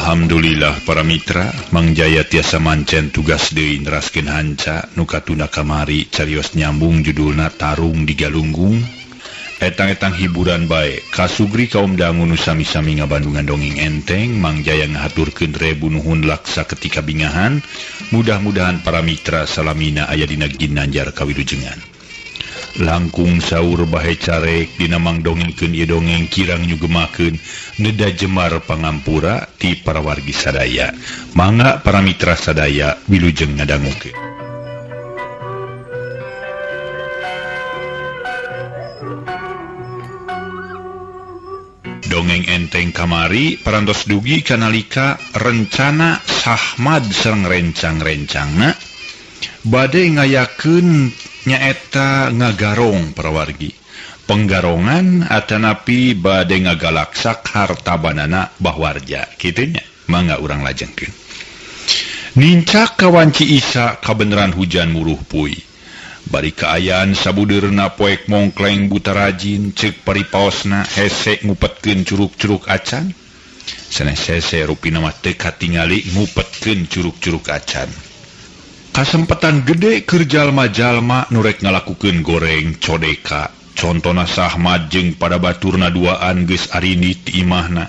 Alhamdulillah para mitra, Mang Jaya tiasa mancen tugas deui neraskeun hanca nu katunda kamari carios nyambung judulna Tarung di Galunggung. Etang-etang hiburan bae kasugri kaum dangu nu sami-sami ngabandungan dongeng enteng. Mang Jaya ngahaturkeun rebu nuhun laksa ketika bingahan. Mudah-mudahan para mitra salamina aya dina ginanjar kawilujengan. Langkung saur bahe carek dina mang dongengkeun ieu dongeng kirang nyugemakeun neda jemar pangampura ti para wargi sadaya. Mangga para mitra sadaya wilujeng ngadangukeun. Dongeng enteng kamari parantos dugi kanalika rencana Sahmad sareng rencang-rencangna bade ngayakeun nyaeta ngagarong parawargi. Penggarongan atanapi bade ngagalaksak harta banana Bahwarja kitu nya. Mangga urang lajengkeun. Nincak kawanci Isa kabeneran hujan muruh puy. Bari kaayaan sabudeurna poek mongkleng buta rajin ceuk paripaosna hese ngupetkeun curug-curug acan. Sanes hese rupina mah teu katingali ngupetkeun curug-curug acan. Kasempetan gede keur jalma-jalma nu rek ngalakukeun goreng codeka. Contona Sahmad jeung pada baturna duaan geus arini ti imahna.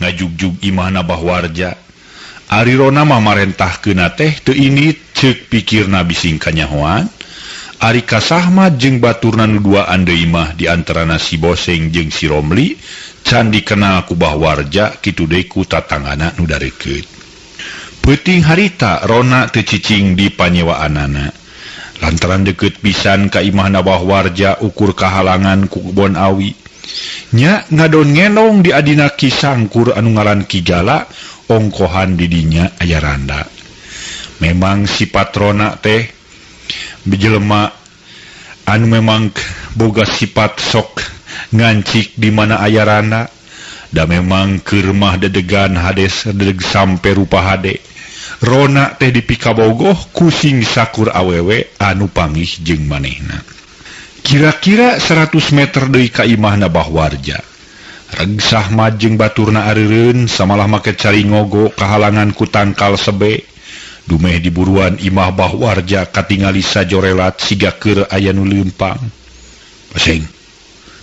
Ngajugjug imahna Bahwarja. Ari Rona mah marentahkeunna teh teu ini ceuk pikirna bising kanyahoan. Ari ka Sahmad jeung baturna nu duaan deui mah di antarana si Boseng jeung si Romli can dikenal ku Bahwarja kitu deui ku tatanggana nu dareukeut. Peuting harita Rona teu cicing di panyewaanana. Lantaran deukeut pisan ka imahna Bahwarja ukur kahalangan ku kebon awi. Nya ngadon ngenong di adina Ki Sangkur anu ngaran Ki Gala ongkohan di dinya aya randa. Memang sifat Rona teh jelema anu memang boga sifat sok ngancik di mana aya randa. Da memang keur mah dedegan hades dedeg sampe rupa hade. Rona teh dipikabogoh ku sing sakur awewe anu pangih jeung manehna. Kira-kira 100 meter deui ka imahna Bahwarja. Reg Sahmad jeung baturna areureun samalah make cari ngogo kahalangan ku tangkal sebe. Dumeh diburuan imah Bahwarja katingali sajorelat siga keur aya nu leumpang. Baseng,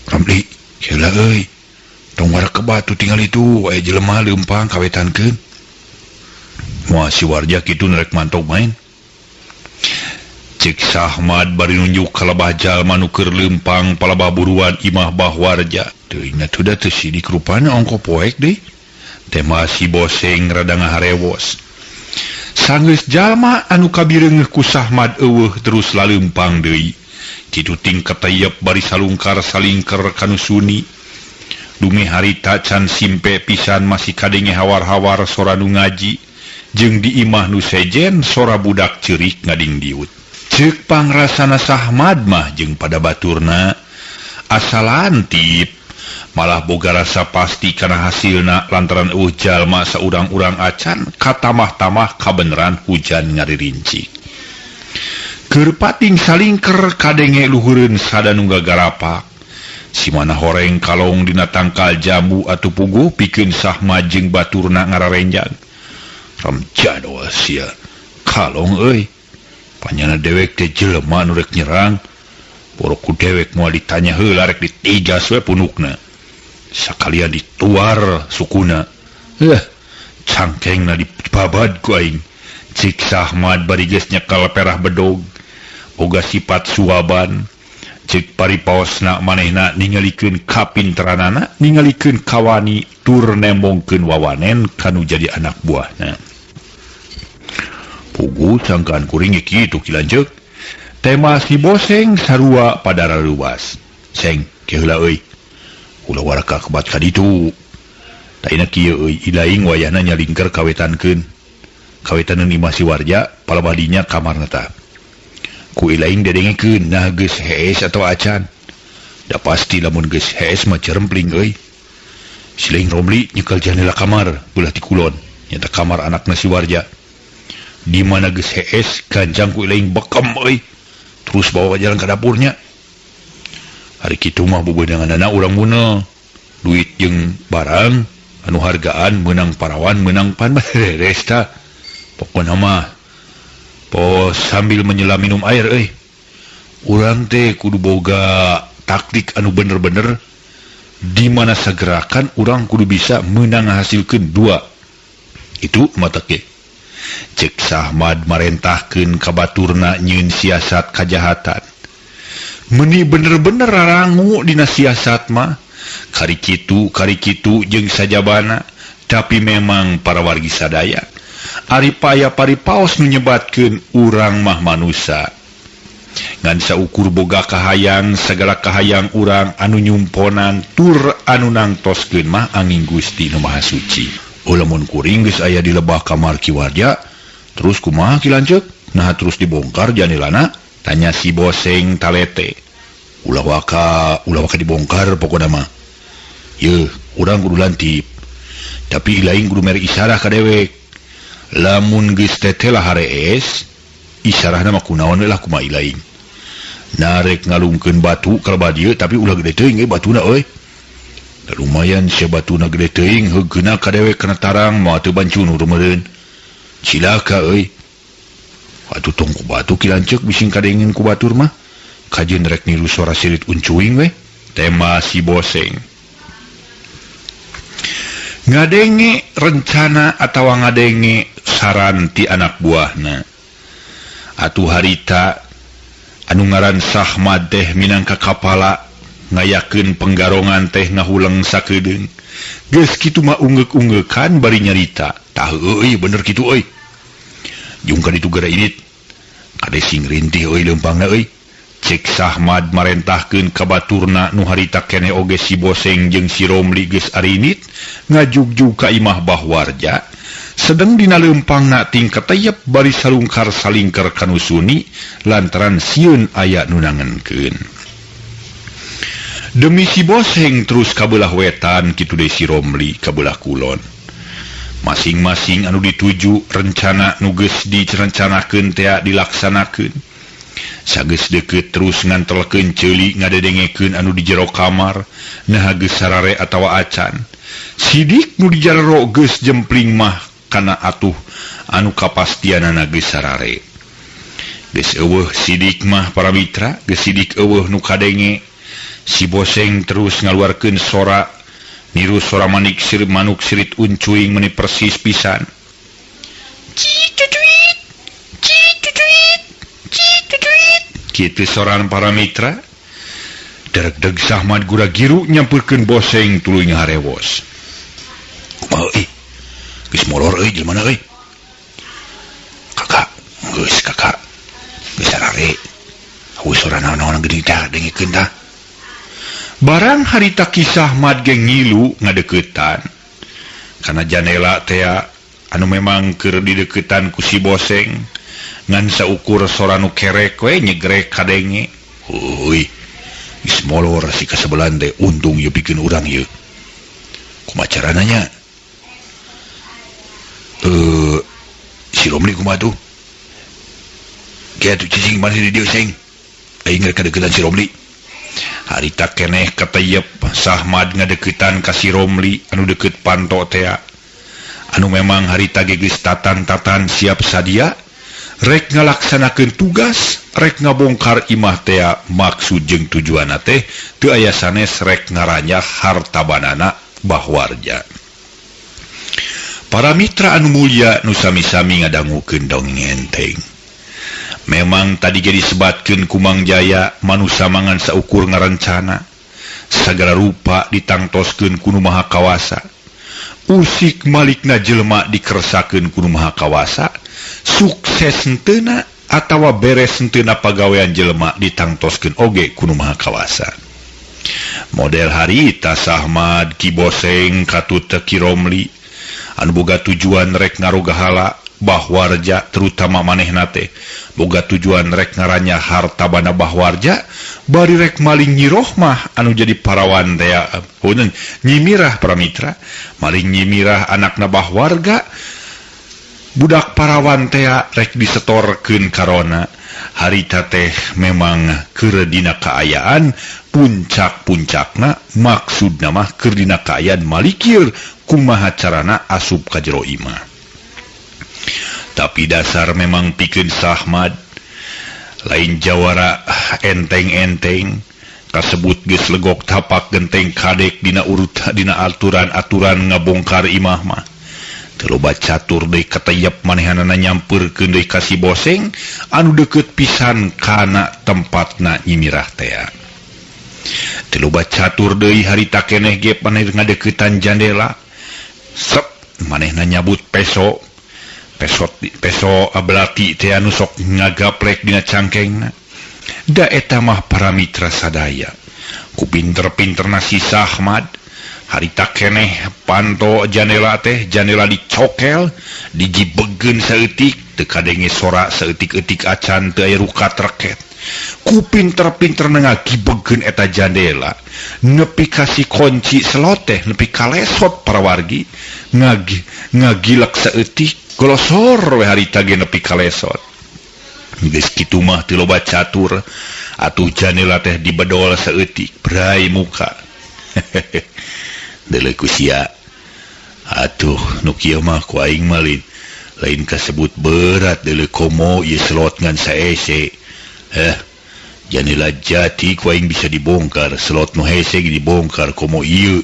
Ramli, heula euy. Tong warak ke batu tinggal itu aya jelema leumpang kawetankeun. Moal si Warja kitu rek mantog main. Cek Sahmad bari nunjuk ka lebah jalma nu keur leumpang palebah buruan imah Bahwarja. Teu ingat huda teu sidik rupana ongko poek deui. Tema si Boseng rada ngaharewos. Sanggeus jalma anu kabireungeuh ku Sahmad eueuh terus laleumpang deui. Kitu ting katayep bari salungkar salingker kanu suni. Dume harita can simpe pisan masih kadenge hawar-hawar sora nu ngaji jeung di imah nu sejen sora budak ceurik ngadingdiut. Ceuk pangrasana Sahmad mah jeung pada baturna asalan tip malah boga rasa pasti kana hasilna lantaran eueuh jalma saurang-urang acan katamah-tamah kabeneran hujan ngaririnci. Keur pating salingker kadenge luhureun sada nu gagarapak. Simana horeng kalong dina tangkal jambu atuh puguh pikeun Sahmad jeung baturna ngararenjang. Ramjado sia kalong euy. Panyana dewek teh jelema nu rek nyerang. Borok ku dewek moal ditanya heula rek ditigas we punukna. Sakalian dituar sukuna. Heuh, cangkengna dibabad ku aing. Cik Sahmad bari geus nyekel perah bedog. Boga sifat suaban. Cek paripaosna manehna ningalikeun kapinteranana, ningalikeun kawani tur nembongkeun wawanen kanu jadi anak buahna. Puguh sangkaan kuring kitu ki lanceuk. Tema si Boseng sarua pada raluas. Seng keheula euy. Ulah waraka kebat ka ditu. Taina kieu euy ilaing wayahna nyalingker kawetankeun. Kawetaneun imah si Warja palebah dinya kamarna tah. Ku ilaing dedengekeun nah geus hees atau acan. Da pasti lamun geus hees mah cerempling euy. Si Laing Romli nyekel jandela kamar beulah ti kulon nyata kamar anakna si Warja. Di mana geus hees ganjang ku ilaing bekem euy. Terus bawa jalan ka dapurnya. Hari kitu mah bebeunanganana urang munel. Duit jeung barang Anu hargaan menang parawan menang pan beres tah. Pokona mah po sambil menyelam minum air euy. Urang teh kudu boga taktik anu bener-bener di mana sagerakan urang kudu bisa menang ngahasilkeun dua. Itu mata ke. Cek Sahmad marentahkeun ka baturna nyieun siasat kajahatan. Meni bener-bener rarangu dina siasat mah. Kari kitu jeung sajabana, tapi memang para wargi sadaya ari paya paripaos nu nyebatkeun urang mah manusa. Ngan saukur boga kahayang sagala kahayang urang anu nyumponan tur anu nangtoskeun mah angin Gusti nu Maha Suci. Oh lamun kuring geus aya di lebah kamar Ki Warja, terus kumaha Ki Lanceuk? Nah terus dibongkar janilana? Tanya si Boseng talete. Ulah waka dibongkar pokona mah. Yeuh, urang kudu lantip. Tapi lain kudu mere isarah ka dewek. Lamun geus teteh harees, isarahna mah kunaon we lah kumaha ilaing. Narek ngalungkeun batu ka lebah dieu tapi ulah gede teuing batuna euy. Da lumayan sia batuna gede teuing heugeuna ka dewek kana tarang moal teu bancunur meureun. Cilaka euy. Atuh tong ku batu Ki Lanceuk bising kadengin ku batur mah. Kajeun rek niru suara sirit uncuing we. Tema si Boseng. Ngadenge rencana atawa ngadenge saran ti anak buahna. Atuh harita anu ngaran Sahmad teh minangka kapala ngayakeun penggarongan teh ngahuleng sakedeung. Geus kitu mah ungeuk-ungeukan bari nyarita. Tah euy bener kitu euy. Jung ka ditu gara init. Kade sing rintih euy leumpangna euy. Cek Sahmad marentahkeun ka baturna nu harita keneh oge si Boseng jeung si Romli geus arinit ngajugjug ka imah Bah Warja. Sedeng dina leumpangna ting kateyep bari salungkar salingker kanu suni lantaran sieun aya nu nangenkeun. Demi si Boseng terus kabelah wetan kitu deui si Romli kabelah kulon. Masing-masing anu dituju rencana nu geus direncanakeun tea dilaksanakeun. Sageus deukeut terus ngantelkeun ceuli ngadedengekeun anu di jero kamar naha geus sarare atawa acan. Sidik nu di jero geus jempling mah kana atuh anu kapastianana geus sarare. Geus eueuh sidik mah para mitra, geus sidik eueuh nu kadenge. Si Boseng terus ngaluarkeun sora niru sora manik sirit manuk sirit uncuing meni persis pisan. Citutuit, citutuit, citutuit. Kitu soran para mitra. Deg-deg Sahmad gura-giru nyampeurkeun Boseng tuluy ngaharewos. Kumaha euy? Geus molor euy jelema euy. Kakak, geus kakak. Geus sarare. Haus sora naon-naon geuning tah dengekeun tah. Barang harita kisah Sahmad ge ngilu ngadeukeutan. Kana janela tea anu memang keur dideukeutan ku si Boseng ngan saukur sora nu kerek we nyegrek kadenge. Heuy, geus molor si kasebelan teh untung ieu pikeun urang ieu. Kumaha carana nya? Si Romli kumaha tuh? Ge atuh cicing maneh di dieu seng. Aing rek kadeuketan si Romli. Harita keneh kateyep Sahmad ngadeuketan ka si Romli anu deukeut panto tea. Anu memang harita ge geus tatan-tatan siap sadia rek ngalaksanakeun tugas, rek ngabongkar imah tea maksud jeung tujuanna teh teu aya sanes rek ngaranjah harta banana Bah Warja. Para mitra anu mulia nu sami-sami ngadangukeun dongeng enteng. Memang tadi ge disebatkeun ku Mang Jaya manusa mangan saukur ngarencana. Sagala rupa ditangtoskeun ku Nu Maha Kawasa. Usik malikna jelema dikersakeun ku Nu Maha Kawasa. Sukses henteuna atawa beres henteuna pagawean jelema ditangtoskeun oge ku Nu Maha Kawasa. Model harita Sahmad Ki Boseng katut Ki Romli anu boga tujuan rek ngarogahala Bah Warja terutama manehna teh boga tujuan rek ngaranya harta bana Bah Warja bari rek maling Nyi Rohmah anu jadi parawan teh punten Nyi Mirah para mitra maling Nyi Mirah anakna Bah Warga budak parawan teh rek disetorkeun karona harita teh memang keur dina kaayaan puncak-puncakna maksudna mah keur dina kaayaan malikir Kumaha carana asup ka jero imah. Tapi dasar memang pikeun Sahmad lain jawara enteng-enteng kasebut geus legok tapak genteng kadek dina urut dina aturan-aturan ngabongkar imah mah. Teu loba catur deui kateyep manehanana nyampeurkeun deui ka si Boseng anu deukeut pisan kana tempatna Nyi Mirah tea. Teu loba catur deui harita keneh ge maneh ngadeuketan jandela. Sep manehna nyabut peso. Peso peso belati teh anu sok ngagaplek dina cangkengna. Da eta mah para mitra sadaya. Ku pinter-pinterna si Sahmad harita keneh panto jandela teh jandela dicokel dijibegeun saeutik teu kadenge sora saeutik-eutik acan teu aya rukat reket. Ku pinter-pinterna ngagibegeun eta jandela nepi ka si kunci slot teh nepi ka lesot para wargi ngagilek saeutik golosor we harita ge nepi ka lesot. Geus kitu mah teu loba catur atuh jandela teh dibedol saeutik bray muka. Deuleu ku sia. Atuh nu kieu mah ku aing mah lain kasebut berat deuleu komo ieu slot ngan saese. Heh, jandela jati ku aing bisa dibongkar, slot nu hese ge dibongkar komo ieu.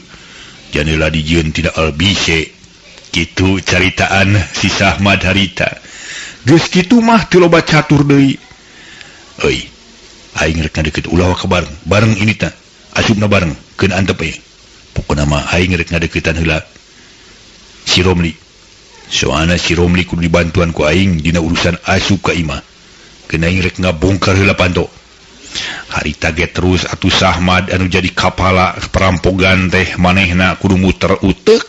Jandela dijieun tina albise. Kitu caritaan si Sahmad harita. Geus kitu mah teu loba catur deui. Euy, aing rek ngadeukeut ulah waka bareng, bareng ini tah. Asupna bareng, keun antep we. Pokona mah aing rek ngadeuketan heula si Romli. Soalna si Romli kudu dibantuan ku aing dina urusan asup ka imah. Keun aing rek ngabongkar heula panto. Harita ge terus atuh Sahmad anu jadi kapala perampokan teh manehna kudu muter utek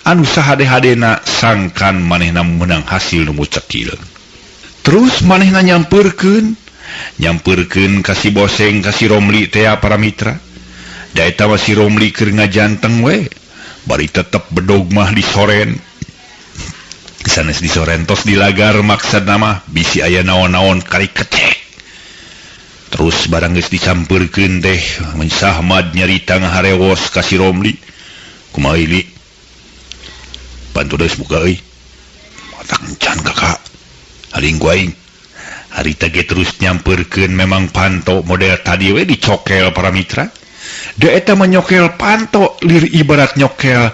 anu sahade-hadena sangkan manehna menang hasil nu mucekil. Terus manehna nyampeurkeun ka si Boseng ka si Romli tea para mitra. Da eta mah si Romli keur ngajanteng we bari tetep bedog mah disoren. Sanes disoren tos dilagar maksudna mah bisi aya naon-naon kari kecek. Terus barang geus dicampeurkeun teh Sahmad nyarita ngaharewos ka si Romli. Kumaha li? Pantu geus buka euy. Matak encan kakak. Haling ku aing. Harita ge terus nyampeurkeun memang panto model tadi we dicokel para mitra. Da eta mah nyokel panto lir ibarat nyokel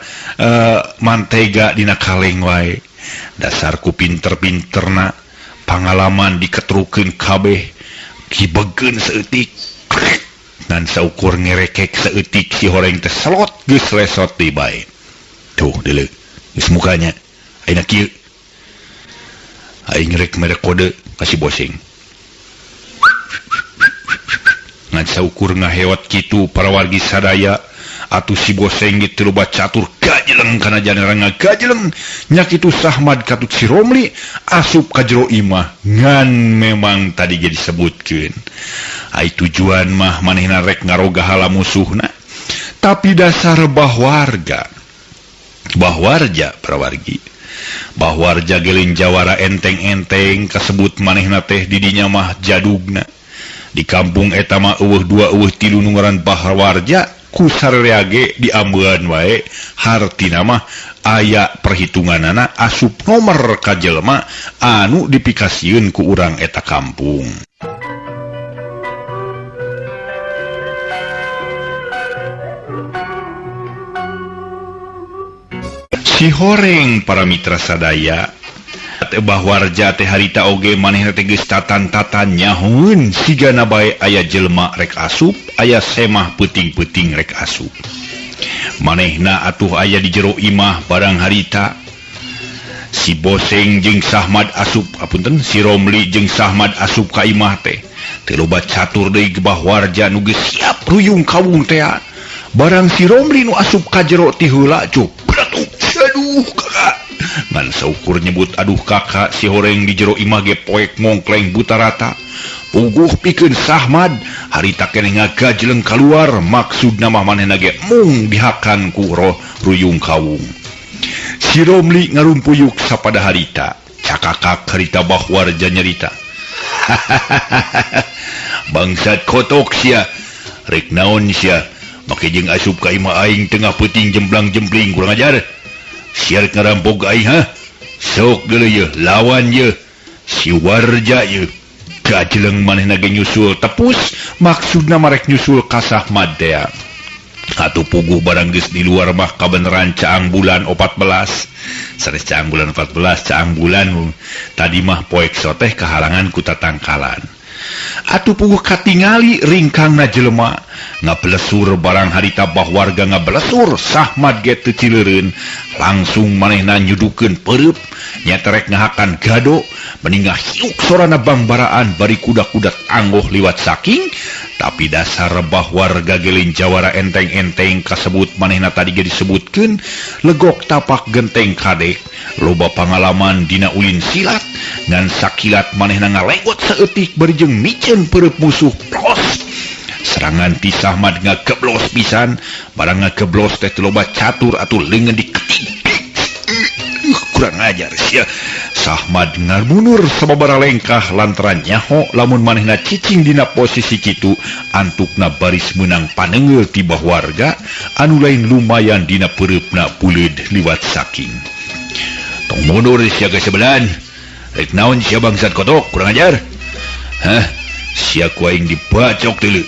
mantega dina kaleng wae. Dasar ku pinter-pinterna pangalaman diketrukeun kabeh kibegeun saeutik ngan saukur ngerekek saeutik si horeng teh slot geus lesot deui bae. Tuh deuleu geus mukanya ayeuna kieu. Aing rek mere kode ka si Boseng. Ngan saukur ngahewat kitu para wargi sadaya atuh si Boseng ge teu loba catur gajeleng kana janera ngagajeleng nya kitu Sahmad katut si Romli asup ka jero imah ngan memang tadi ge disebutkeun. Ai tujuan mah manehna rek ngaroga hala musuhna tapi dasar bahwarga bahwarja para wargi bahwarja gelin jawara enteng-enteng kasebut manehna teh di dinya mah jadugna. Di kampung eta mah eueuh dua eueuh tilu nu ngaran bahwarja ku sararea ge diambean wae hartina mah aya perhitunganana asup nomor ka jelema anu dipikasieun ku urang eta kampung. Si horeng para mitra sadaya bahwarja teh harita oge manehna teh geus tatan-tatan nyahoeun sigana bae aya jelema rek asup aya semah peuting-peuting rek asup. Manehna atuh aya di jero imah barang harita si Boseng jeung Sahmad asup apunten si Romli jeung Sahmad asup ka imah teh teu loba catur deui bahwarja nu geus siap ruyung kawung teh. Barang si Romli nu asup ka jero ti heula cuk aduh kakak ngan saukur nyebut aduh kakak si horeng di jero imah ge poek mongkleng buta rata. Puguh pikeun Sahmad harita keneh ngagajeleng kaluar maksudna mah manehna ge mung dihakan ku roh ruyung kawung. Si Romli ngarumpuyuk sapada harita cakakak harita bahwarja nyarita. Bangsat kotok sia rek naon sia make jeung asup ka imah aing tengah peuting jemplang-jempling kurang ajar. Sia rek ngarampok aing ha? Sok geuleuh yeuh lawan yeuh si Warja yeuh. Gajeleng manehna ge nyusul tepus maksudna marek nyusul ka Sahmad teh. Atuh puguh barang geus di luar mah kabeneran caang bulan 14. Sanes caang bulan 14, caang bulan tadi mah poek soteh kahalangan ku tatangkalan. Atuh puguh katingali ringkangna jelema ngablesur barang harita bah warga ngablesur Sahmad ge teu cileureun langsung manehna nyudukeun peureub nyaeta rek ngahakan gado meningah hiuk sorana bangbaraan bari kuda-kuda tanggoh liwat saking. Tapi dasar bah warga gelin jawara enteng-enteng kasebut manehna tadi ge disebutkeun legok tapak genteng kadek loba pangalaman dina ulin silat ngan sakilat manehna ngalegot saeutik bari jeung miceun peureub musuh plos. Serangan ti Sahmad ngageblos pisan barang ngageblos teh loba catur atuh leungeun diketik. Kurang ajar sia. Sahmad ngamunur sababaraha lengkah lantaran nyaho lamun manehna cicing dina posisi kitu antukna baris meunang panengeul ti bah warga anu lain lumayan dina peureupna buleud liwat saking. Tong mundur sia ge sebelan. Rek naon sia bangsat kotok kurang ajar. Hah, sia ku aing dibacok deuleu.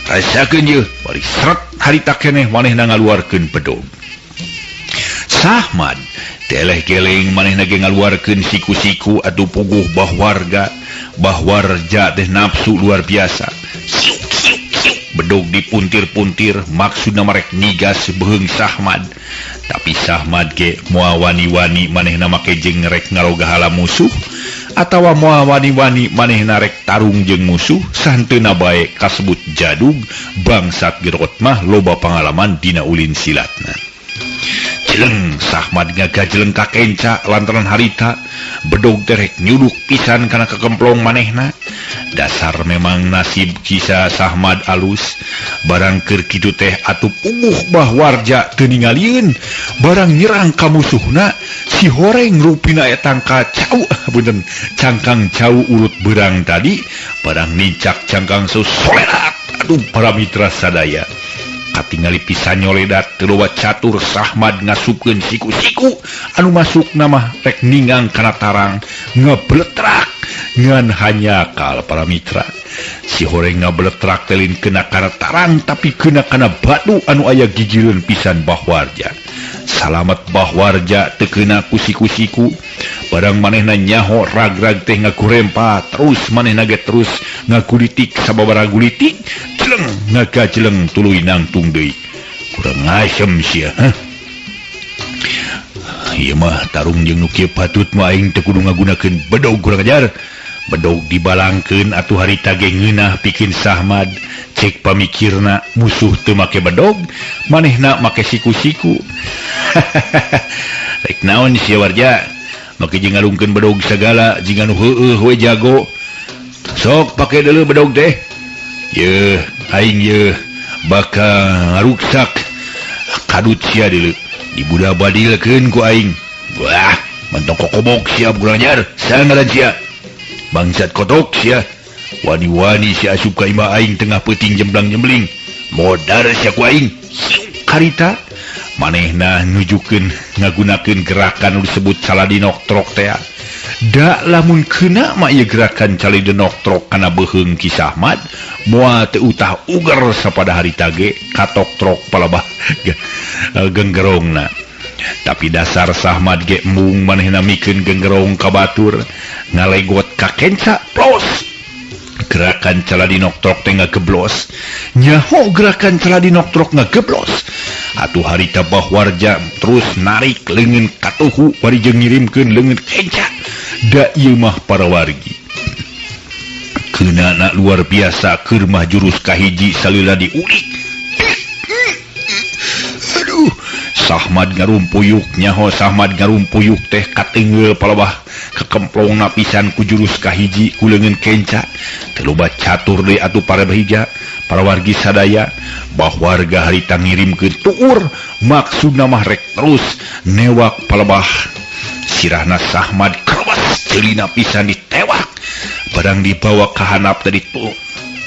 Rasakeun yeuh bari seret harita keneh manehna ngaluarkeun bedog. Sahmad teleh geleng manehna ge ngaluarkeun siku-siku atuh puguh bah warga. Bah warja teh nafsu luar biasa. Siuk siuk siuk bedog dipuntir-puntir maksudna marek nigas beuheung Sahmad. Tapi Sahmad ge moal wani-wani manehna make jeung rek ngarogahala musuh atawa moal wani-wani manehna rek tarung jeung musuh santeuna bae kasebut jadug bangsat gerot mah loba pangalaman dina ulin silatna. Jeleng Sahmad ngagajeleng ka kenca lantaran harita bedog terek nyuduk pisan kana kekemplong manehna. Dasar memang nasib kisah Sahmad alus barang keur kitu teh atuh puguh bah warja teu ningalieun barang nyerang ka musuhna si horeng rupina etang ka cau punten cangkang cau urut beurang tadi barang nincak cangkang soledat aduh para mitra sadaya. Katingali pisan nyoledat teu loba catur Sahmad ngasupkeun siku-siku anu masuk nama rek ningang kana tarang ngebletrak ngan hanya kal para mitra. Si horeng ngabletrak teh lain kena kana tarang tapi kena kana batu anu aya gigireun pisan bah warja. Salamet bah warja teu kena ku siku-siku barang manehna nyaho rag-rag teh ngagurempa terus manehna ge terus ngagulitik sababaraha gulitik jeleng ngagajeleng tuluy nangtung deui. Kurang asem sia hah. Ieu mah tarung jeung nu kieu patut mah aing teu kudu ngagunakeun bedog kurang ajar. Bedog dibalangkeun atuh harita ge ngeunah pikeun Sahmad. Cek pamikirna musuh teu make bedog manehna make siku-siku. Rek naon sia warja make jeung ngalungkeun bedog sagala jiga nu heueuh we jago. Sok pake deuleu bedog teh. Yeuh aing yeuh bakal ngaruksak kadut sia deuleu. Dibuda badilkeun ku aing. Wah, mentong kokobok sia kurang ajar. Sangaran sia. Bangsat kotok sia. Wani-wani sia asup ka imah aing tengah peuting jemblang-jembling. Modar sia ku aing. Karita manehna nujukeun ngagunakeun gerakan nu disebut caladinok trok teh. Da lamun keuna mah ieu gerakan caladinok trok kana beuheung Ki Sahmad moal teu utah uger sapada harita ge katok trok palabah genggerongna. Tapi dasar Sahmad ge embung manehna mikeun genggerong ka batur ngalegot ka kenca plos. Gerakan caladinok trok teh ngageblos. Nyaho gerakan caladinok trok ngageblos. Atuh harita bah warja terus narik leungeun katuhu bari jeung ngirimkeun leungeun kenca. Da ieu mah para wargi. Keunana luar biasa keur mah jurus kahiji salila diulik. Aduh, Sahmad ngarumpuyuk nyaho Sahmad ngarumpuyuk teh katengeul palebah kekemplongna pisan ku jurus kahiji ku leungeun kenca. Teu loba catur deui atuh para bahija, para wargi sadaya bah warga harita ngirimkeun tuur maksudna mah rek terus newak palebah. Sirahna Sahmad kerewas ceulina pisan ditewak barang dibawa ka handap tadi tuh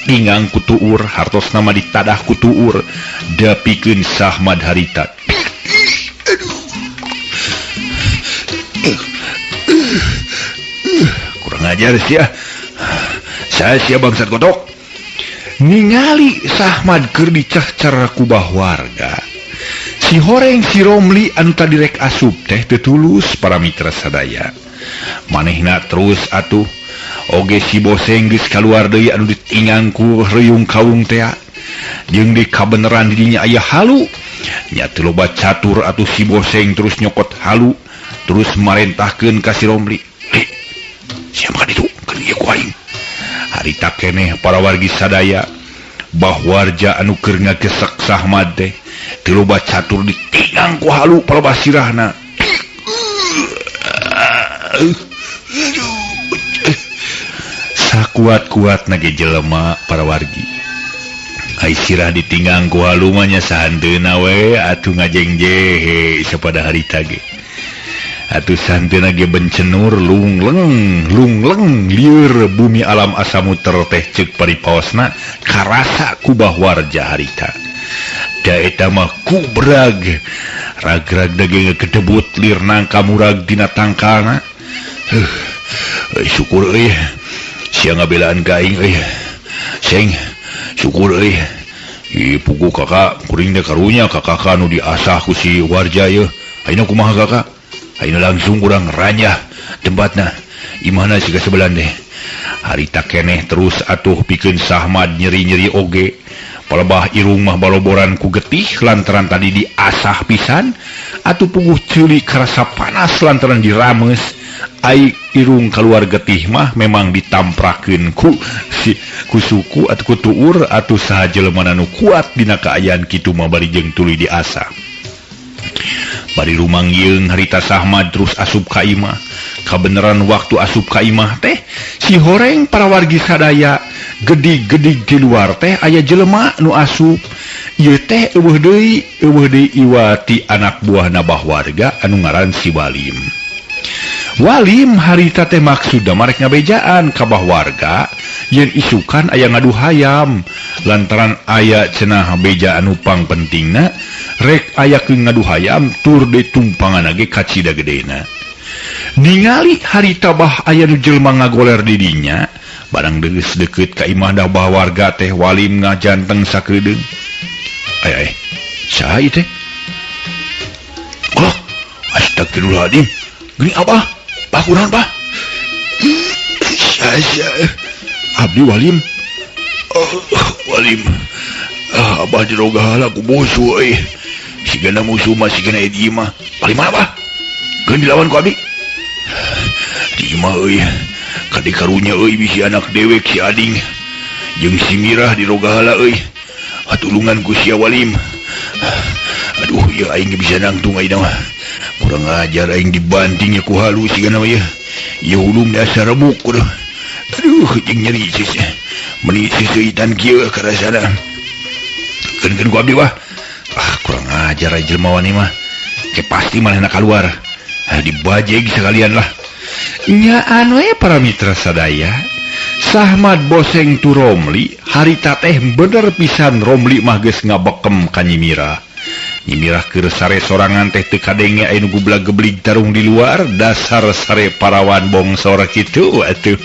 tingang ku tuur hartosna mah ditadah ku tuur dapikeun Sahmad harita. Aduh. Kurang ajar sia. Saya sia bangsat gotok. Ningali Sahmad keur dicahcar ku warga. Si horeng si Romli anu tadi rek asup teh teu tulus para mitra sadaya. Manehna terus atuh oge si Boseng geus kaluar deui anu ditingang ku reyung kawung tea. Jeung di kabeneran didinya aya halu. Nya teu loba catur atuh si Boseng terus nyokot halu terus marentahkeun ka si Romli. "Li, siapa kan itu? Kan ieu ku aing." Harita keneh para wargi sadaya Bahwarja anu keur ngagesek Sahmad teh teu loba catur ditingang ku halu palebah sirahna. Sakuat-kuatna ge jelema para wargi. Ai sirah ditinggang ku halu mah nya sahanteuna we atuh ngajengjehe sapada harita ge. Atuh sahanteuna ge bencenur lungleng lungleng lieur bumi alam asa muter teh ceuk paripaosna karasa ku Bahwarja harita. Da eta mah kubrag ragrag daging kedebut lir nangka murag dina tangkalna. Syukur euy sia ngabelaan ka aing euy. Seng syukur euy. Ih pugu kakak kuring teh karunya kakak anu diasah ku si Warja yeuh. Ayeuna kumaha kakak? Ayeuna langsung urang ranyah tempatna. Imahna siga sebelan teh. Harita keneh terus atuh pikeun Sahmad nyeri-nyeri oge. Palebah irung mah baloboran ku getih lantaran tadi diasah pisan atuh puguh ceuli karasa panas lantaran dirames. Ai irung keluar getih mah memang ditamprakeun ku si ku suku atuh ku tuur atuh saha jelema nu kuat dina kaayaan kitu mah bari jeung tuluy diasah. Bari rumangyeung harita Sahmad terus asup ka imah. Kabeneran waktu asup ka imah teh si horeng para wargi sadaya gedig-gedig di luar teh aya jelema nu asup. Ieu teh eueuh deui iwati anak buahna Bahwarga anu ngaran si Walim. Walim harita teh maksudna marek ngabejaan ka Bahwarga yen isukan aya ngadu hayam lantaran aya cenah beja anu pangpentingna rek aya keur ngadu hayam tur ditumpangan ge ka Cida Gedena. Ningali harita bah aya nu jelema ngagoler di dinya barang geus deukeut ka imah da Bahwarga teh Walim ngajanteng sakedeung. Ay ay saha ieu teh? Oh, astagfirullahaladzim. Geuning abah, bah kunaon bah? Abdi Walim. Oh, Walim. Ah, abah dirogahala ku musuh euy. Sigana musuh mah sigana ieu mah. Paling mana bah? Keun dilawan ku abdi. Di imah euy. Kadi karunya euy bisi anak dewek si Ading. Jeung si Mirah dirogahala euy. Atulungan ku sia Walim. Aduh, ieu aing bisa nangtung ayeuna mah. Kurang ajar aing dibanting ya ku halu sigana mah ieu. Ieu hulung dasar rebuk kudu. Aduh, jeung nyeri sis. Meuni siseuitan kieu karasana. Keun-keun ku abdi wah. Ah, kurang ajar ai jelema wani mah. Ke pasti manehna kaluar. Ah, dibajeg sekalian lah. Nyaan we para mitra sadaya. Sahmad Boseng tu Romli harita teh bener pisan Romli mah geus ngabekem ka Nyi Mirah. Nyi Mirah keur sare sorangan teh teu kadenge aya nu gublag-geblig tarung di luar dasar sare parawan bongsor kitu atuh.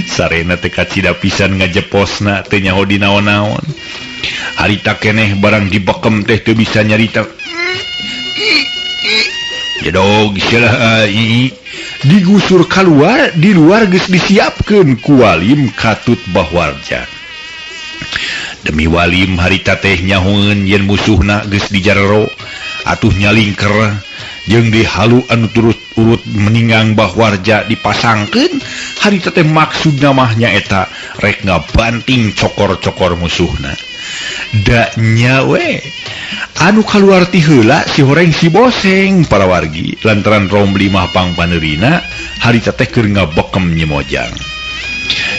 Sarena teh kacida pisan ngajeposna teu nyaho di naon-naon. Harita keneh barang dibekem teh teu bisa nyarita. Jedog silah digusur keluar di luar geus disiapkeun ku Walim katut Bahwarja. Demi Walim harita teh nyahoeun yen musuhna geus dijarero atuh nyalingker jeung dihalu anu turut urut meningang Bahwarja dipasangkeun harita teh maksudna mah nyaeta rek ngabanting cokor-cokor musuhna. Da nya we anu kaluar ti heula si horeng si Boseng para wargi lantaran Romli mah pangpaneurina harita teh keur ngabekem Nyi Mojang.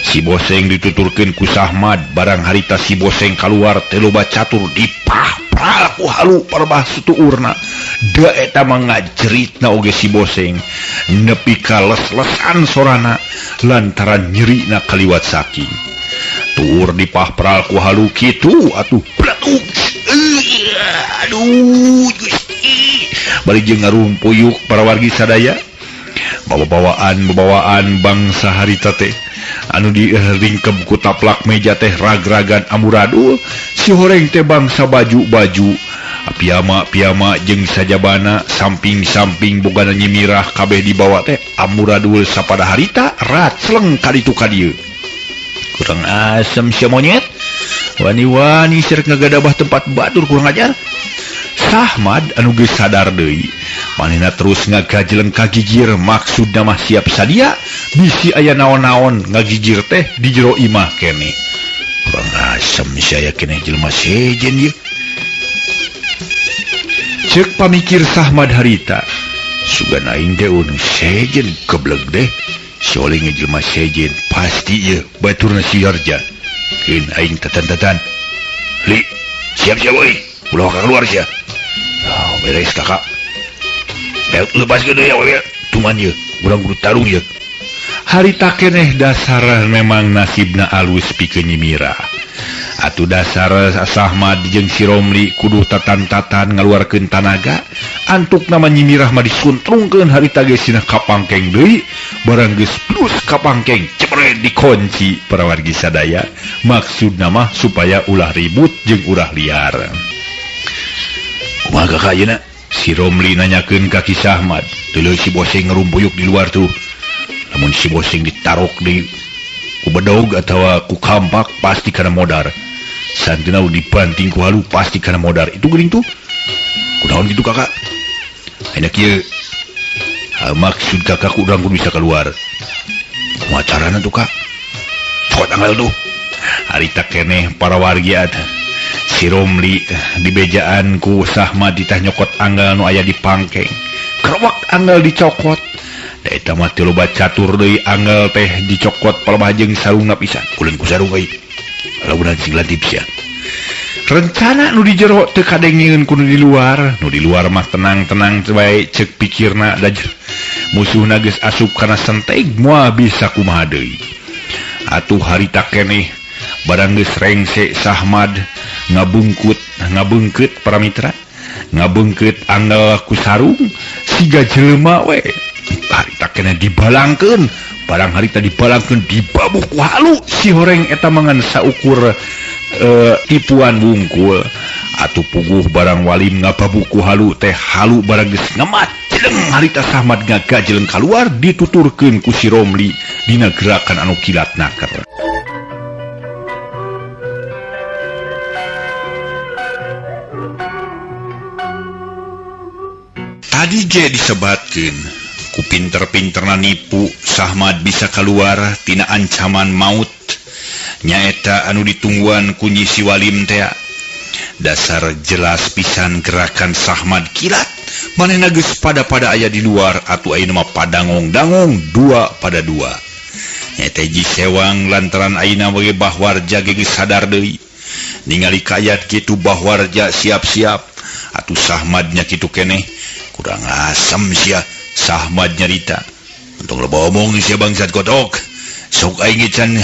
Si Boseng dituturkeun ku Sahmad barang harita si Boseng kaluar teh loba catur dipahpral ku halu parbah sutuurna. Da eta mah ngajeritna oge si Boseng nepi ka les-lesan sorana lantaran nyerina kaliwat saking. Tuur dipahpral ku halu kitu atuh pletuk. Aduh Gusti. Bari jeung ngarumpuyuk para wargi sadaya. Bawaan bawaan bangsa harita teh anu diringkeb ku taplak meja teh ragragan amburadul si horeng teh bangsa baju-baju piyama-piyama jeung sajabana samping-samping bogana nyimirah kabeh dibawa teh amburadul sapada harita racleng ka ditu ka dieu. Kurang asem sia monyet, wani-wani sirek ngagadabah tempat batur kurang ajar. Sahmad anu geus sadar deui manehna terus ngagajeleng ka gigir maksudna mah siap sadia bisi aya naon-naon ngagigir teh di jero imah keneh. Kurang asem sia keneh jelema sejen ieu. Ceuk pamikir Sahmad harita, sugan aing teh sejen gebleg deh. Si oleh jelema sejen pasti ieu baturna si Harja. Keun aing tatan-tatan. Li, siap-siap euy. Ulah keluar sia. Oh, beres kakak. Lepas gede ya, tuman ye, urang kudu tarung ye. Harita keneh dasar memang nasibna alus pikeun Nyi Mirah. Atuh dasar Sahmad jeung si Romli kudu tatan-tatan ngaluarkeun tanaga. Antuk nama Nyi Mirah mah disuntrungkeun harita ge sina kapangkeng deui, barang geus plus kapangkeng cepret dikunci para wargi sadaya. Maksudna mah supaya ulah ribut jeung ulah liar. Kumaha kakak ayeuna? Si Romli nanyakeun ka Ki Sahmad. Teuleum si Boseng ngarumpuyuk di luar tuh. Lamun si Boseng ditarok di ku bedog atawa ku kampak pasti kana modar. Santeuna dibanting ku halu pasti kana modar. Itu geuning tuh. Kunaon kitu kakak? Ayeuna kieu. Maksud kakak ku urang kudu bisa keluar. Kumaha carana tuh kak? Cokot anggal tuh. Harita keneh para wargi atuh. Si Romli dibejaan ku Sahmad ditah nyokot anggal nu aya di pangkeng. Kerwak anggal dicokot. Da eta mah teu loba catur deui anggal teh dicokot palebah jeung sarungna pisan. Kuleun ku sarung euy. Lamun sing lantip sia. Rencana nu di jero teu kadengeun ku nu di luar. Nu di luar mah tenang-tenang bae ceuk pikirna da musuhna geus asup kana senteg moal bisa kumaha deui. Atuh harita keneh barang geus rengse Sahmad ngabungkut para mitra ngabungkut anggal ku sarung siga jelema we. Harita keneh dibalangkeun, barang harita dibalangkeun dibabuk ku halu si horeng eta mangan saukur tipuan wungkul. Atuh puguh barang walim ngababuk ku halu teh halu barang geus ngemat jeleng harita Sahmad ngagajeleng kaluar dituturkeun ku si Romli dina gerakan anu kilat naker. Tadi ge disebatkeun ku pinter-pinterna nipu Sahmad bisa keluar tina ancaman maut nyaeta anu ditungguan ku Nyi si Walim tea. Dasar jelas pisan gerakan Sahmad kilat manehna geus pada-pada aya di luar atuh ayeuna mah padangong-dangong 2-2. Nyaeta Ji Sewang lantaran ayeuna we Bahwarja ge geus sadar deui ningali kayat kitu Bahwarja siap-siap atuh Sahmadnya kitu keneh. Kurang asem sia Sahmad nyarita. Untung loba omong sia bangsat kotok. Sok aing can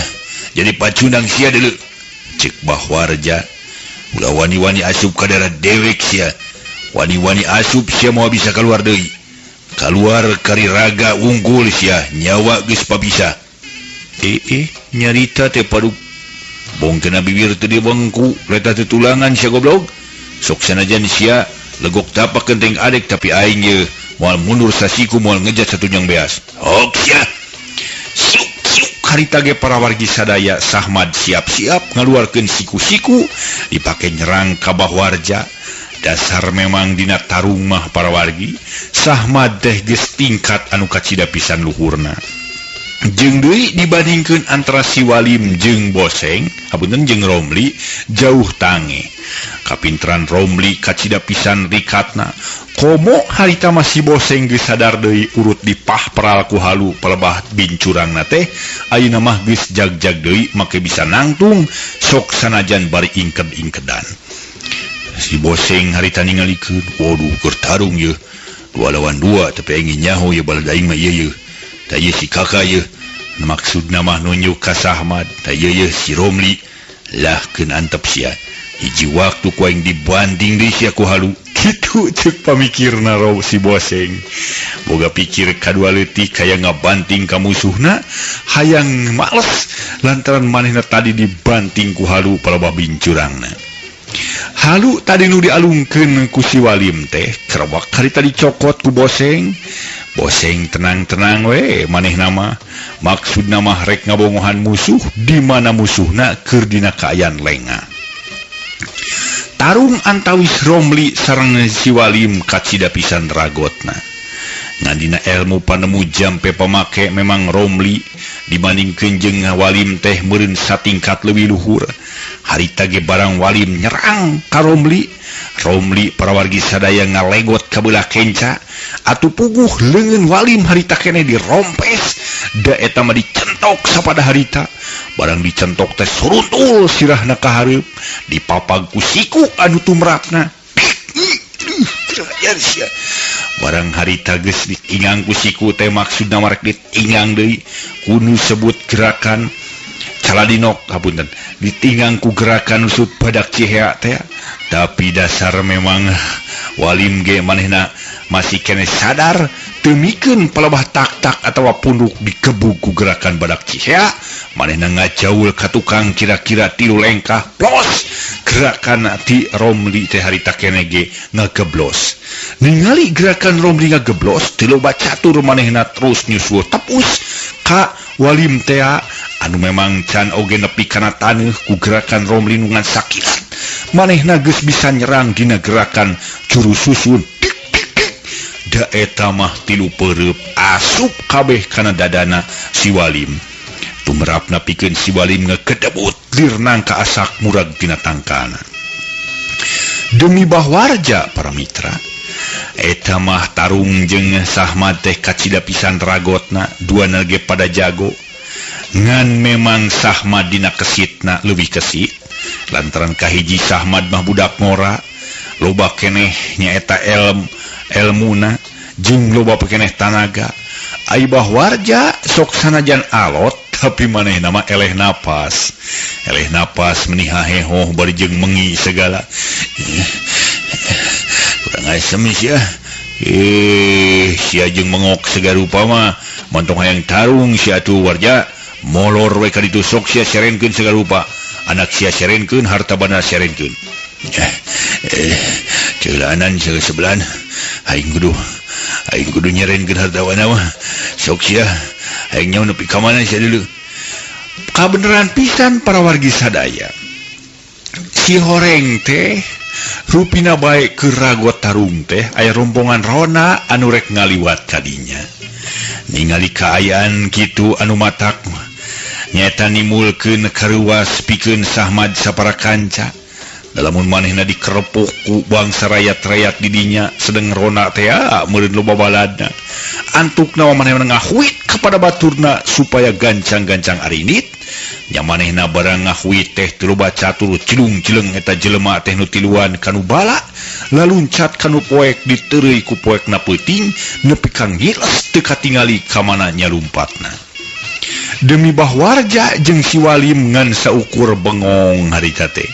jadi pacundang sia deuleu. Ceuk Bahwarja. Ulah wani-wani asup ka daerah dewek sia. Wani-wani asup sia moal bisa keluar deui. Kaluar kari raga wungkul sia nyawa geus pabisa. Nyarita teh paduk. Bongkeuna bibir teu dibengku, reta teu tulangan sia goblok. Sok sanajan sia legok tapak genteng adek tapi aing ye moal mundur sasiku moal ngejat satunyang beas. Ok sia. Siuk siuk harita ge para wargi sadaya Sahmad siap-siap ngaluarkeun siku-siku dipake nyerang ka Bahwarja. Dasar memang dina tarung mah para wargi Sahmad teh geus tingkat anu kacida pisan luhurna. Jeung deui dibandingkeun antara si Walim jeung Boseng, hapunten jeung Romli jauh tange. Kapinteran Romli kacida pisan rikatna. Komo harita mah si Boseng geus sadar deui urut dipah peral ku halu palebah bincurangna teh ayeuna mah geus jag-jag deui make bisa nangtung sok sanajan bari ingked-ingkedan. Si Boseng harita ningalikeun, waduh keur tarung yeuh. 2 lawan 2 tapi aing nyaho yeuh balad aing mah ieu yeuh. Ta ieu si kakak yeuh. Maksudna mah nunjuk ka Sahmad, ta ieu yeuh si Romli. Lah keun antep sia. Hiji waktu ku aing dibanting deui sia ku halu. Kitu cek pamikirna si Boseng. Boga pikir kadua leutik hayang ngabanting ka musuhna, hayang males lantaran manehna tadi dibanting ku halu palebah bincurangna. Halu tadi nu dialungkeun ku si Walim teh kerebak harita dicokot ku Boseng. Boseng tenang-tenang we manehna mah. Maksudna mah rek ngabongohan musuh di mana musuhna keur dina kaayaan lengah. Tarung antawis Romli sareng si Walim kacida pisan ragotna. Ngan dina elmu panemu jampe pamake memang Romli dibandingkeun jeung Walim teh meureun satingkat leuwih luhur. Harita ge barang Walim nyerang ka Romli, Romli parawargi sadaya ngalegot ka beulah kenca atuh puguh leungeun Walim harita keneh dirompes da eta mah dicentok sapada harita. Barang dicentok teh suruntul sirahna ka hareup dipapag ku siku anu tumrapna. Barang harita geus ditingang ku siku teh maksudna marek ditingang deui kunu sebut gerakan caladinok hapunten ditingang ku gerakan usut badak cihea teh. Tapi dasar memang Walim ge manehna masih kene sadar teu mikeun palebah tak-tak atawa punduk dikebug ku gerakan badak cihea. Manehna ngajaul ka tukang kira-kira 3 lengkah plos gerakan ti Romli teh harita kene ge ngageblos. Ningali gerakan Romli ngageblos teu loba catur manehna terus nyusul tepus ka Walim teh anu memang can oge nepi kana taneuh ku gerakan Romli nu ngan sakilat. Manehna geus bisa nyerang dina gerakan juru susun. Da eta mah 3 peureub asup kabeh kana dadana si Walim. Tumerapna pikeun si Walim ngekedebut lirnang ka asak murag tina tangkana. Demi Bahwarja para mitra, eta mah tarung jeung Sahmad teh kacida pisan ragotna, duana ge pada jago. Ngan memang Sahmad dina kesitna leuwih kesit, lantaran kahiji Sahmad mah budak ngora, loba keneh nyaeta elmuna jeung loba keneh tanaga. Ai Bahwarja sok sanajan alot tapi manehna mah eleh napas. Eleh napas meni hahehoh bari jeung mengi segala. Kurang asem sia. Sia jeung mengok segarupa mah montong hayang tarung sia atuh Warja. Molor we ka ditu sok sia serenkeun segarupa. Anak sia serenkeun, harta banda serenkeun. Ceulanan sebelahan aing kudu nyerenkeun harta banda mah. Sok sia aing nyaho nepi ka mana sia dulu. Kabeneran pisan para wargi sadaya. Si horeng teh rupina bae keur ragot tarung teh aya rombongan rona anu rek ngaliwat kadinya. Ningali kaayaan kitu anu matak nyaeta nimulkeun karuas pikeun Sahmad sapara kanca. Lamun manehna dikerepuk ku bangsa rayat-rayat di dinya sedeng rona teh meureun loba baladna. Antukna mah manehna ngahuit kepada baturna supaya gancang-gancang arinit. Nya manehna barang ngahuit teh teu loba catur cilung-cileng eta jelema teh nu tiluan kanu bala laluncat kanu poek diteureuy ku poekna peuting nepi ka ngiles teu katingali ka mana nyalumpatna. Demi Bahwarja jeung si Walim ngan saukur bengong harita teh.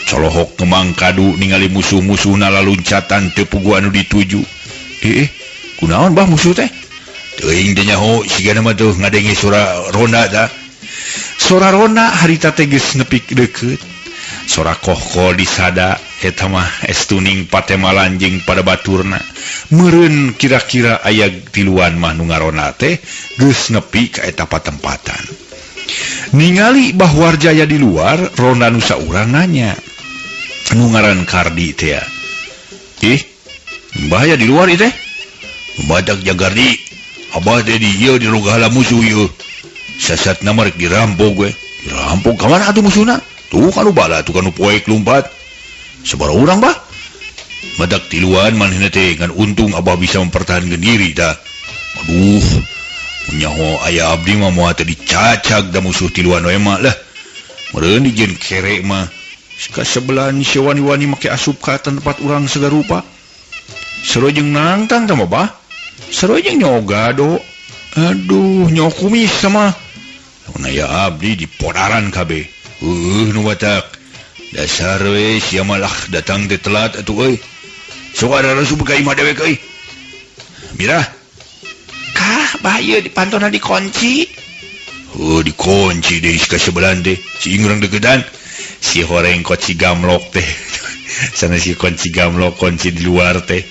Colohok ngemang kadu ningali musuh-musuhna laluncatan teu puguh anu dituju. Kunaon bah musuh teh? Teuing teh nyaho sigana mah tuh ngadenge sora ronda ta. Sora ronda harita teh geus nepi deukeut. Sora kohkol disada eta mah estuning patemalan jeung pada baturna. Meureun kira-kira aya tiluan mah nu ngarona teh geus nepi ka eta patempatan. Ningali Bahwarjaya di luar, ronda nu saurang nanya. Nu ngaran Kardi teh. Ih, bahaya di luar ieu teh. Badak jagardi. Abah teh di ieu di rugala musuh ieu. Sasatna mah rek dirampok we. Dirampok ka mana atuh musuhna? Tuh kanu bala tuh kanu poek lumpat. Sabaraha urang bah? Badak tiluan manehna teh ngan untung abah bisa mempertahankan diri tah. Aduh, nyaho aya abdi mah moal teh dicacag da musuh tiluan we mah lah. Meureun dijieun kere mah. Ka sebelahan si wani-wani make asup ka tempat urang segarupa. Seru jeung nangtang tah mah bah. Seru jeung nyoga do. Aduh, nyaho kumis sama. Lamun aya abdi di podaran kabeh. Nu batak. Dasar we sia malah datang teh telat atuh euy. Sok ararasup ka imah dewek euy. Mirah. Kah bahaya di pantona dikunci. Oh dikunci deui ka sebelah teh. Si urang deketan. Si horeng kunci gamlok teh. Sana si kunci gamlok kunci di luar teh.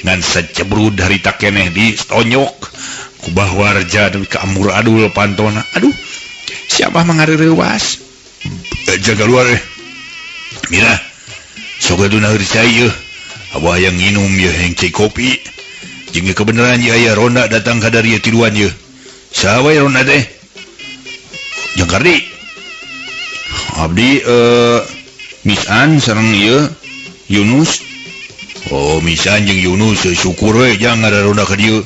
Ngan sacebrud harita keneh di tonyok. Ku Bah Warja nepi ka amur adul pantona. Aduh. Siapa mangareurewas? Jaga luar eh. Mirah. Sok atuh naheur cai yeuh. Abah hayang nginum yeuh hayang cai kopi. Jeung kebenaran ieu aya ronda datang ka dari tiluan yeuh. Saha wae ronda teh? Jang Kardi. Abdi Misan sareng ieu Yunus. Oh, Misan jeung Yunus syukur we jang ada ronda ka dieu.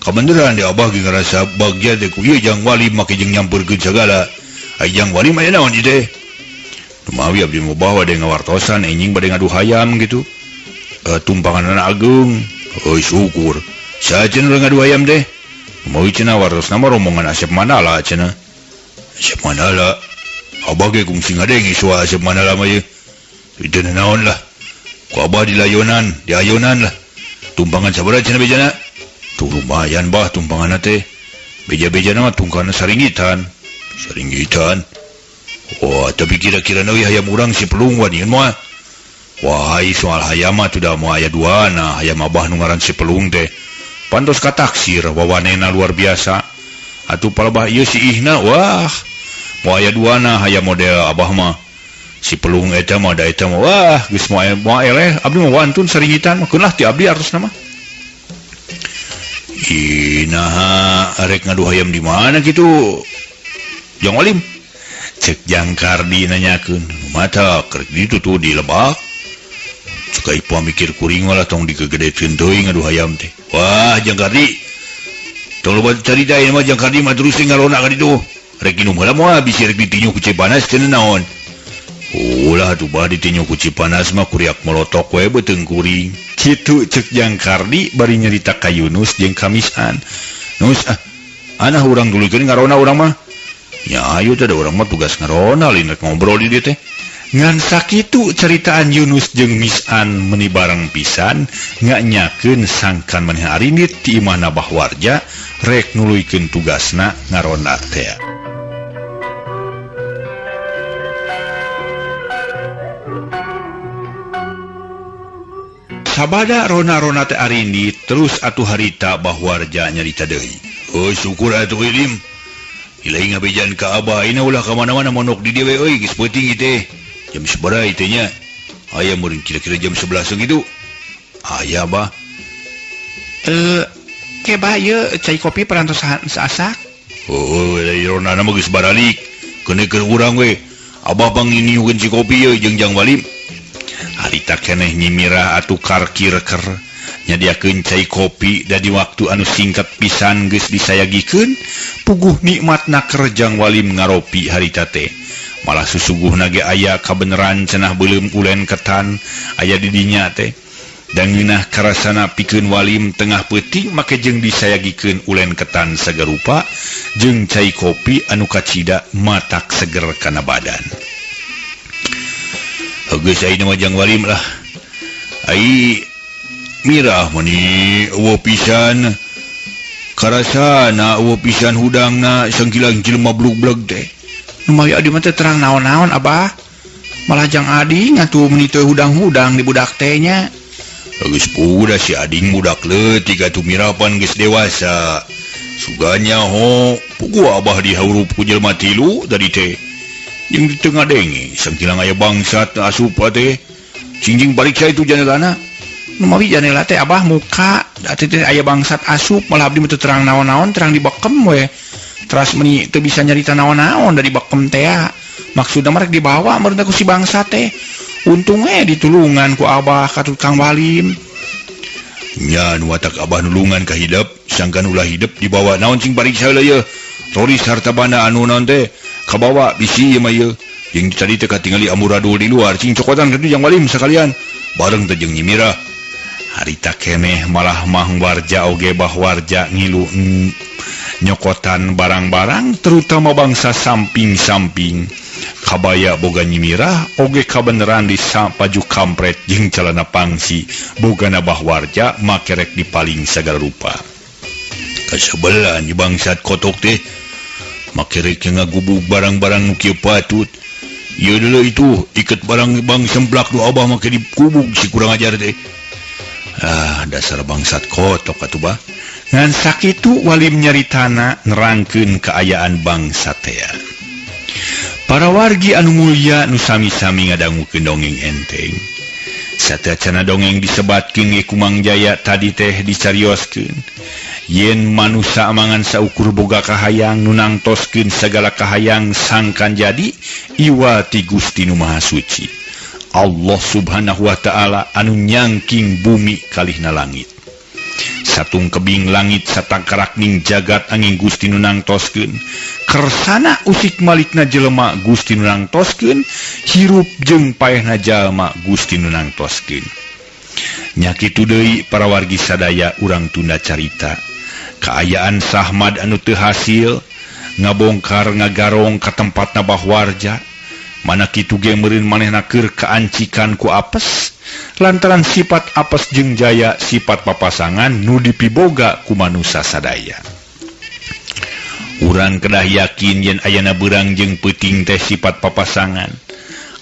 Kabeneran di Abah ge ngarasa bagja teh ku ieu Jang Wali make jeung nyamperkeun sagala. Ai Jang Wali mah naon ieu teh? Mawi abdi mau bawa bade ngawartosan enjing bade ngadu hayam gitu. Tumpangan ageung. Euy syukur. Saha cenah ngadu hayam teh? Mawi cenah wartosna mah rombongan Asep Mandala cenah. Asep Mandala. Abah ge kungsi ngadenge soal Asep Mandala mah ieu. Itu naon lah. Ku abah dilayonan, diayonan lah. Tumpangan sabaraha cenah bejana? Tuh lumayan bah tumpanganna teh. Beja-bejana mah tungkana saringgitan. Saringgitan. Wah, tapi kira-kira euy hayam urang si pelung wanian mah. Wah, soal hayam mah tuh da moal aya duana, hayam abah nu ngaran si pelung teh. Pantos kataksir wawanena luar biasa. Atuh palebah ieu si Ihna, wah. Moal aya duana hayam model abah mah. Si pelung eta mah da eta mah wah, geus moal moal eleh, abdi mah wantun saringgitan mah keun lah ti abdi artosna mah. Ih, naha arek ngadu hayam di mana kitu? Jang Walim. Cek Jang Kardi nanyakeun, mata kerek ditu tuh di lebak. Cek ai mikir kuring lah tong dikegedekeun teuing ngadu hayam teh. Wah, Jang Kardi. Tong loba carita ieu mah Jang Kardi mah terus ngarona ka ditu. Rek inum heula moal bisi rek ditinju ku Cipanas cenah naon. Ulah atuh bah ditinju ku Cipanas mah kuriak molotok we beuteung kuring. Kitu cek Jang Kardi bari nyarita ka Yunus jeung ka Misan. Nus ah, anah urang duluykeun ngarona urang mah. Ya ayo teh da urang mah tugas ngarona lain rek ngobrol di dieu teh. Ngan sakitu ceritaan Yunus jeung Misan meuni bareng pisan nganyakeun sangkan maneh arindit ti imahna Bah Warja rek nuluykeun tugasna ngarona teh. Sabada rona-rona teh arindit terus atuh harita Bah Warja nyarita deui. Oh syukur atuh ilim. Ilahi ngabejan ka abah ayeuna ulah ka mana-mana mondok di dieu we euy geus peuting ieu teh. Jam sabaraha ieu teh nya? Aya meureun kira-kira jam 11 gitu. Aya bah. Ke bah ieu cai kopi parantos asak. Oh, ronana mah geus baralik. Keun urang we. Abah panginiukeun si kopi ieu jeung Jang Walim. Harita keneh Nyi Mirah atuh karkirker nyadiakeun cai kopi da di waktu anu singkat pisan geus disayagikeun puguh nikmatna keur Jang Walim ngaropi harita teh. Malah susuguhna ge aya kabeneran cenah beuleum ulen ketan aya di dinya teh. Da ngeunah karasana pikeun Walim tengah peuting make jeung disayagikeun ulen ketan sagarupa jeung cai kopi anu kacida matak seger kana badan. Geus ayeuna mah Jang Walim lah. Ai Mirah meni eueuh pisan karasana eueuh pisan hudangna sangkilang jelema blug-blug teh. Lumayan adi mah teh terang naon-naon abah. Malah Jang Adi ngatuh meni teu hudang-hudang di budak teh nya. Geus budak si Ading budak leutik atuh Mirah pan geus dewasa. Suganya ho, puguh abah dihurup ku jelema tilu tadi teh. Jeung di tengah denge sangkilang aya bangsat asup teh. Cingjing pariksa itu janelana. Numawi janela teh abah muka da teh aya bangsat asup malah abdi mah teu terang naon-naon terang dibekem we. Teras meni teu bisa nyarita naon-naon da dibekem teh. Maksudna mah rek dibawa meureun ku si bangsat teh. Untung we ditulungan ku abah ka Kang Walim. Nya nu watak abah nulungan ka hidep sangkan ulah hidep dibawa naon cing pariksa heula yeuh. Toris harta banda anu naon teh kabawa bisi ieu mah ieu. Jeung tadi teh katingali amburadul di luar cing cokotan kitu Jang Walim sakalian. Bareng teh jeung Nyi Mirah. Harita keneh malah Mang Warja oge Bah Warja ngilu nyokotan barang-barang terutama bangsa samping-samping. Kabaya boga nyimirah oge kabeneran di baju kampret jeung calana pangsi bogana Bahwarja makerek dipaling sagala rupa. Kasebelan bangsat kotok teh makerek ngagubug barang-barang nu kieu patut. Ieu deuleu itu iket barang bang semplak du abah make dikubug si kurang ajar teh. Ah, dasar bangsat kotok atuh bah. Ngan sakitu Walim nyaritana nerangkeun kaayaan bangsa teh. Para wargi anu mulya nu sami-sami ngadangukeun dongeng enteng. Sateuacanna dongeng disebatkeun ge ku Mang Jaya tadi teh dicarioskeun. Yen manusa amangan saukur boga kahayang nu nangtoskeun sagala kahayang sangkan jadi iwa ti Gusti Nu Maha Suci. Allah Subhanahu wa Ta'ala anu nyangking bumi kalihna langit. Satung kebing langit satangkarakning jagat angin Gusti nu nangtoskeun. Kersana usik malikna jelema Gusti nu nangtoskeun, hirup jeung paehna jalma Gusti nu nangtoskeun. Nya kitu deui para wargi sadaya urang tunda carita. Kaayaan Sahmad anu teu hasil ngabongkar ngagarong ka tempatna Bahwarja. Mana kitu ge meureun manehna keur kaancikan ku apes lantaran sifat apes jeung jaya sifat papasangan nu dipiboga ku manusa sadaya. Urang kedah yakin yen ayana beurang jeung peuting teh sifat papasangan,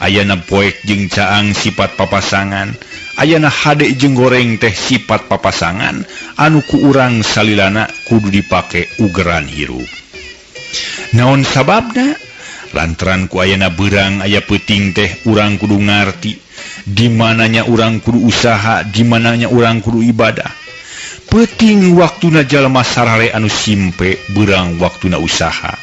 ayana poek jeung caang sifat papasangan, ayana hade jeung goreng teh sifat papasangan anu ku urang salilana kudu dipake ugeran hirup. Naon sababna? Lantaran ku ayana beurang aya peuting teh urang kudu ngarti di mananya urang kudu usaha, di mananya urang kudu ibadah. Peuting waktuna jalma sarare anu simpe, beurang waktuna usaha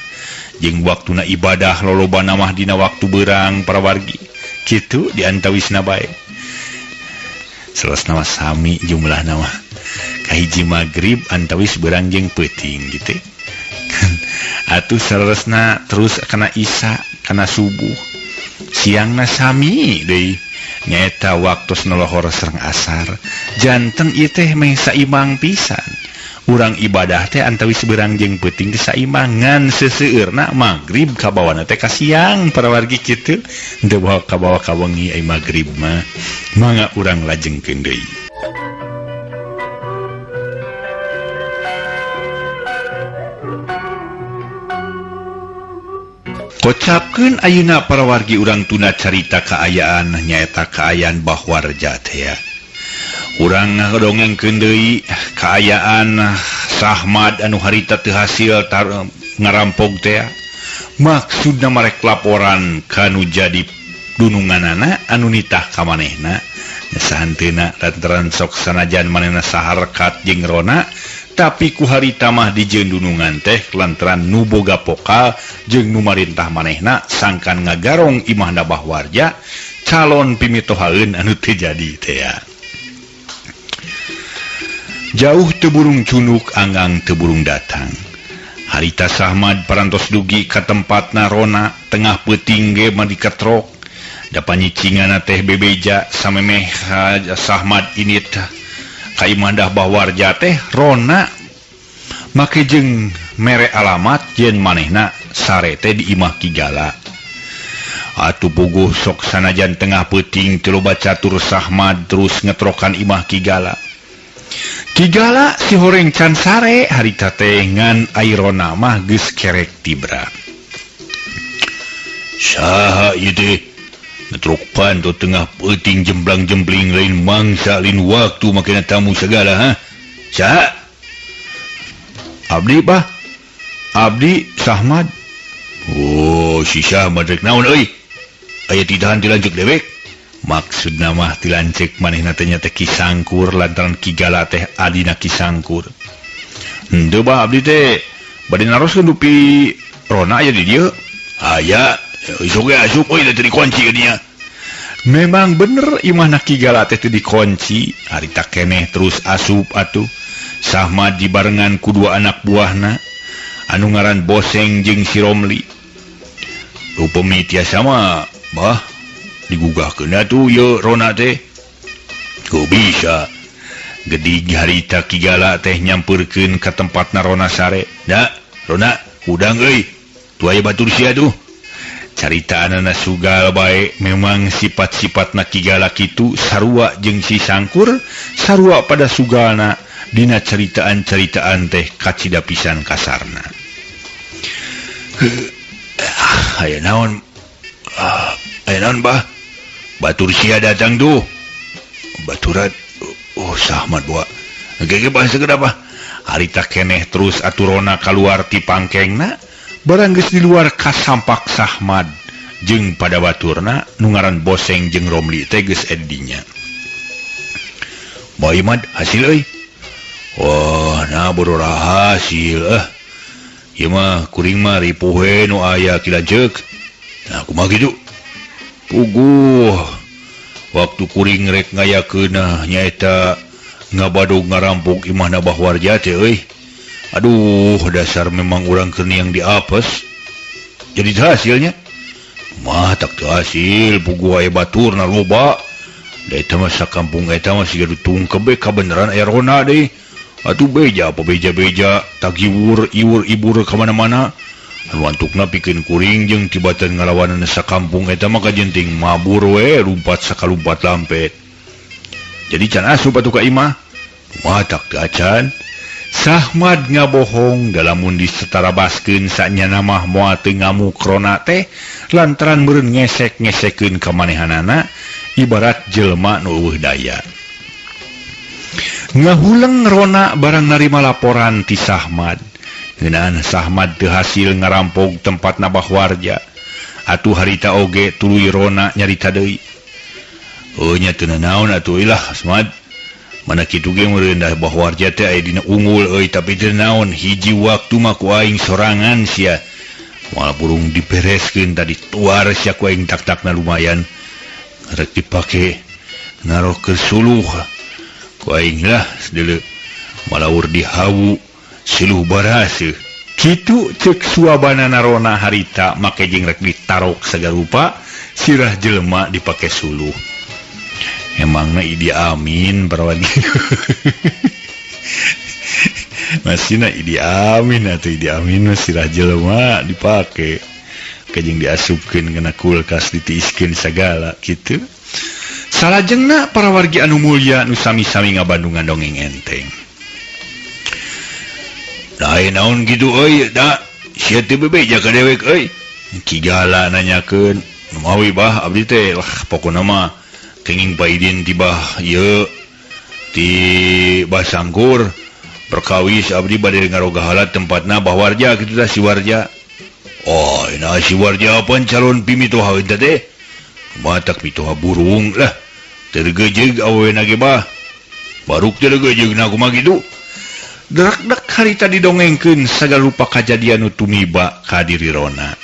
jeung waktuna ibadah lolobana mah dina waktu beurang para wargi. Kitu diantawisna bae. Selesna mah sami jumlahna mah. Kahiji magrib antawis beurang jeung peuting gitu. Atuh saleresna terus kana isya kana subuh siangna sami deui nyaeta waktos nolohor sareng asar janten ieu teh meh saimang pisan urang ibadah teh antawis beurang jeung peuting teh saimang ngan seseueurna magrib kabawana teh ka siang para wargi kitu teu bawa kabawa ka wengi ai magrib mah mangga urang lajengkeun deui. Kocapkeun ayeuna para wargi urang tuna carita kaayaan nyaeta kaayaan Bahwarja teh. Urang ngadongengkeun deui kaayaan Sahmad anu harita teu hasil ngarampog teh. Maksudna marek laporan kanu jadi dununganana anu nitah ka manehna. Sahanteuna lantaran sok sanajan manehna saharkat jeung rona tapi ku harita mah dijieun dunungan teh lantaran nu boga pokal jeung nu marintah manehna sangkan ngagarong imahna Bahwarja calon pimitohaeun anu teu jadi teh. Jauh teu burung cunuk anggang teu burung datang. Harita Sahmad parantos dugi ka tempatna rona tengah peuting ge mah diketrok. Da panyicingana teh bebeja samemeh Sahmad ini teh ka imah Bahwarja teh rona make jeung mere alamat yen manehna sare teh di imah Kigala. Atuh puguh sok sanajan tengah peuting teu loba catur Sahmad terus ngetrokan imah Kigala. Kigala si horeng can sare harita teh ngan airona mah geus kerek tibra. Saha ieu teh ngetrok panto tengah peuting jemblang-jembling lain mangsa lain waktu makena tamu segala ha. Saha? Abdi bah. Abdi Sahmad. Oh, si Sahmad rek naon euy? Aya titahan ti lanceuk dewek. Maksudna mah ti lanceuk manehna teh nya teh Ki Sangkur lantaran Kigala teh adina Ki Sangkur. Henteu bah abdi teh bade naroskeun dupi rona aya di dieu. Aya. Isuk ge asup euy teh dikunci ka dinya. Memang bener imahna Kigala teh teu dikunci, harita keneh terus asup atuh. Sahmad dibarengan ku dua anak buahna anu ngaran Boseng jeung si Romli. Upami tiasa mah bah digugahkeun atuh ieu rona teh. Ku bisa. Gedig harita Kigala teh nyampeurkeun ka tempatna rona sare. Da, rona hudang euy. Tuh aya batur sia tuh. Caritaanana sugal bae memang sifat-sifatna Ki Gala kitu sarua jeung si Sangkur sarua pada sugalna dina ceritaan-ceritaan teh kacida pisan kasarna. Aya naon? Aya naon bah? Batur sia datang tuh. Baturan oh Sahmad bawa. Gege bah segera bah. Harita keneh terus aturona kaluar ti pangkengna barang geus di luar kasampak Sahmad jeung pada baturna nu ngaran Boseng jeung Romli teh geus edinya. Bae mad hasil euy. Wah, nah boro hasil eh. Ieu mah kuring mah ripuh we nu aya ki lanceuk. Nah kumaha kitu? Puguh. Waktu kuring rek ngayakeun nyaeta ngabadog ngarampok imahna Bah Warja teh euy. Aduh, dasar memang urang keur yang diapes. Jadi hasilnya mah tak teu hasil puguh aya baturna loba. Da eta mah sakampung eta mah siga ditungkeb we kabeneran aya rona deui. Atuh beja apa beja-beja tagiwur iwur ibur ka mana-mana. Anu antukna pikeun kuring jeung tibatan ngalawanan sakampung eta mah kajenting mabur we lumpat sakalumpat lampet. Jadi can asup atuh ka imah. Kumaha tak teu acan? Sahmad ngabohong dalamun disetarabaskeun sanyana mah moal teu ngamuk rona teh lantaran meureun ngesek-ngesekeun ka manehanana ibarat jelema nu eueuh daya. Ngahuleng rona barang narima laporan ti Sahmad. Ngeunaan Sahmad teu hasil ngarampog tempatna Bah Warja. Atuh harita oge tuluy rona nyarita deui. Heuh nya teu nanaon atuh ilah Sahmad. Mana kitu ge meureun dah Bah Warja teh aya dina unggul euy tapi teu naon hiji waktu mah ku aing sorangan sia. Moal burung dibereskeun tadi tuar sia ku aing tak-takna lumayan. Rek dipake ngarohkeun suluh. Ku aing lah deuleu malaur dihawu siluh baraseuh. Kitu ceuk suabanana rona harita make jeung rek ditarok sagarupa sirah jelema dipake suluh. Emangna Idi Amin parawan masihna Idi Amin atuh Idi Amin mah sirah jelema dipake kajeng diasupkeun kana kulkas ditiiskeun sagala kitu. Salajengna para wargi anu mulya nu sami-sami ngabandungan dongeng enteng. Lain naon kitu euy da sia teu bebeja ka dewek euy. Ki Gala nanyakeun, "Mawi bah abdi teh lah pokona mah kenging paidin ti bah ieu ti Bah Sangkur perkawis abdi bade ngarogahala tempatna Bah Warja kitu tah si Warja." Oh, nah si Warja pan calon pimitoha eta teh. Matak mitoha burung lah. Tergejeg awena ge bah. Baruk tergejeg na kumaha kitu. Drakdak harita didongengkeun sagarupa kajadian nu tumiba ka diri Rona.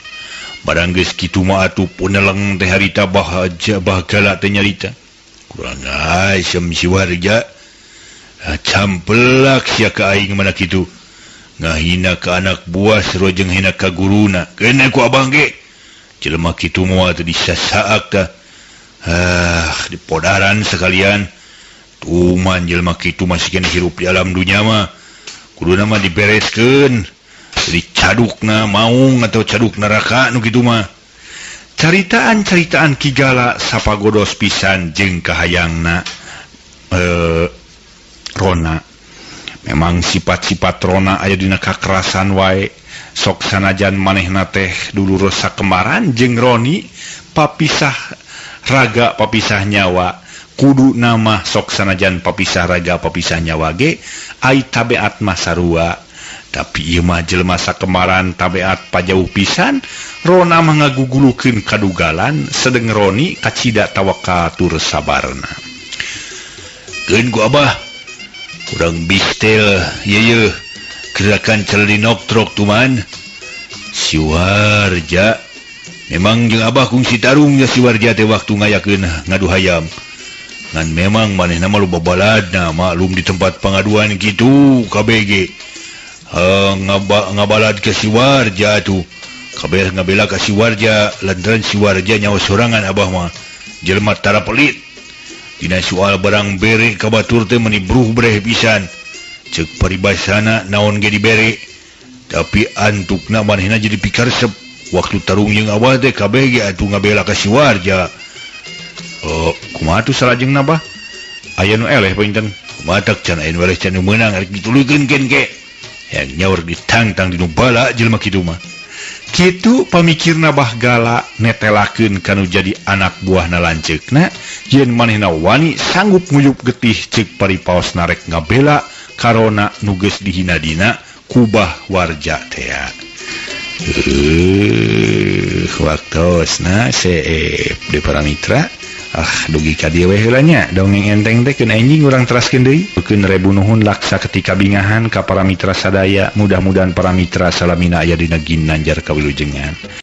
Barang geus kitu mah atuh puneleng teh harita bahaja bagala teh nyarita. Kurang asem si Warja. Campelak sia ka aing mana kitu. Ngahina ka anak buah sarua jeung hina ka guruna. Keun ku abang ge. Jelema kitu moal teu disasaak tah. Ah, dipodaran sekalian. Tuman jelema kitu masih keneh hirup di alam dunya mah. Kuduna mah dibereskeun. Jadi cadukna maung atau caduk neraka nu kitu mah. Caritaan-caritaan Ki Gala sapagodos pisan jeung kahayangna Rona. Memang sifat-sifat Rona aya dina kakerasan wae. Sok sanajan manehna teh dulur sakembaran jeung Roni papisah raga papisah nyawa. Kudu nama sok sanajan papisah raga papisah nyawa ge ai tabeat mah sarua. Tapi ieu mah jelema sakembaran tabeat pajauh pisan. Rona mah ngagugulukeun kadugalan sedeng Roni kacida tawakatur sabarna. Keun ku abah urang bistel ieu yeuh gerakan celinok trok tuman si Warja. Memang jeung abah kungsi tarung ya si Warja teh waktu ngayakeun ngadu hayam. Ngan memang manehna mah loba baladna maklum di tempat pengaduan kitu KBG. Ngabalad ke si Warja tuh. Kabeh ngabela ka si Warja lantaran si Warja nyawa sorangan abah mah. Jelema tara pelit. Dina soal barang bere ka batur teh meuni bruh breh pisan. Ceuk paribasana naon ge dibere. Tapi antukna manehna jadi pikaresep. Waktu tarung jeung Abah teh kabeh ge atuh ngabela ka si Warja. Oh, kumaha tuh salajengna, Bah? Aya nu eleh punten. Matak can aya nu eleh, can nu meunang, rek dituluykeun ken ke. Ya nyaur ditangtang dinu bala jelema kitu mah. Kitu pamikirna Bah Gala netelakeun kanu jadi anak buahna lanceukna yen manehna wani sanggup nguyup getih ceuk paripaos narek ngabela karona nu geus dihina dina ku Bah Warja tea. Waktosna seep di para mitra. Ah, dugi ka dieu we heula nya dongeng enteng teh. Keun enjing urang teraskeun deui. Keun rebu nuhun laksa ketika bingahan ka para mitra sadaya. Mudah-mudahan para mitra salamina aya dina ginanjar kawilujengan.